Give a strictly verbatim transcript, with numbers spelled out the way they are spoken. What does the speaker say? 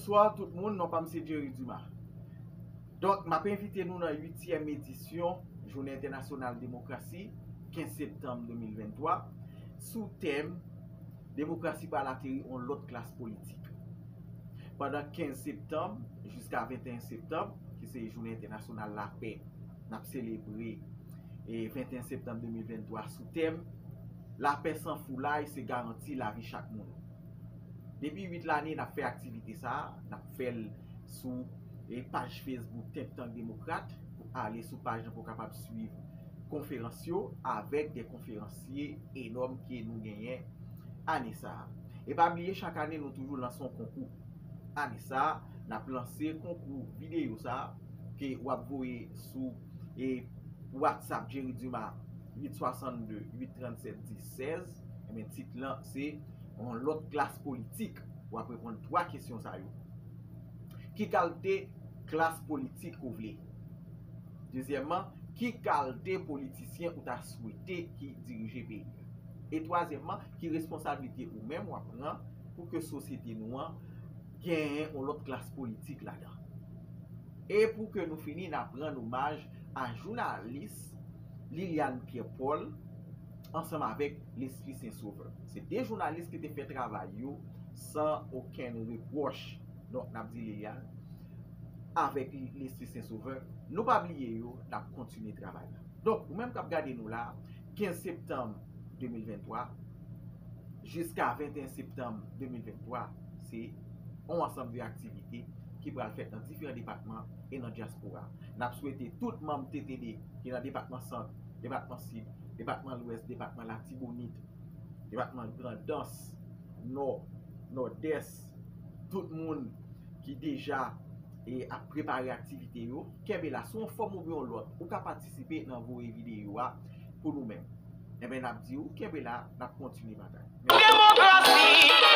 Bonswa tout moun, non pa m se Jerry Dumas. Donk, m ap envite nou nan uityèm edisyon Jounen Entènasyonal Demokrasi, kenz septanm de mil venntwa, sou tèm Demokrasi pral ateri yon lòt klas politik. Pandan kenz septanm jiska venteyen septanm, ki se Jounen Entènasyonal Lapè, n ap selebre e venteyen septanm de mil venntwa sou tèm Lapè san foulay se garanti lavi chak moun. Depi uit lane, n ap fè aktivite sa a, n ap fè l sou e paj Facebook Think Tank Demokrat, pou ale sou paj lan pou w kapab swiv konferans yo avèk de konferansye enòm ke nou genyen ane sa a. E pa bliye, chak ane, nou toujou lanse yon konkou. Ane sa a, n ap lanse konkou videyo sa a ke w ap voye sou e WhatsApp Jerry Dumas uit swasannde uit trannsèt dis sèz. Ebyen, tit lan se yon lòt klas politik. W ap reponn twa kesyon sa yo. Ki kalte klas politik ou vle? Dezyèmman, ki kalte politisyen ou ta swete ki dirije peyi a? E twazyèmman, ki responsablite ou menm w ap pran pou ke sosyete nou an genyen yon lòt klas politik ladan? E pou ke nou fini, n ap rann omaj a jounalis Liliane Pierre Paul ansanm avèk Leslie Saint Sauveur. Se de jounalis ki te fè travay yo san okenn repwòch. Donk, n ap di Liliane avèk Leslie Saint Sauveur, nou pa bliye yo, n ap kontinye travay la. Donk, ou menm k ap gade nou la, kenz septanm de mil venntwa jiska venteyen septanm de mil venntwa, se yon ansanm de aktivite ki pral fèt nan diferan depatman e nan dyaspora. N ap swete tout manm T T D ki nan depatman Sant, depatman Sid, depatman Lwès, depatman Latibonit, depatman Grandans, Nò, Nòdès, tout moun ki deja e ap prepare aktivite yo, kenbe la. Sou yon fòm oubyen yon lòt, ou ka patisipe nan voye videyo a pou nou menm. Enben, n ap di w, kenbe la, n ap kontinye batay. Demokrasi,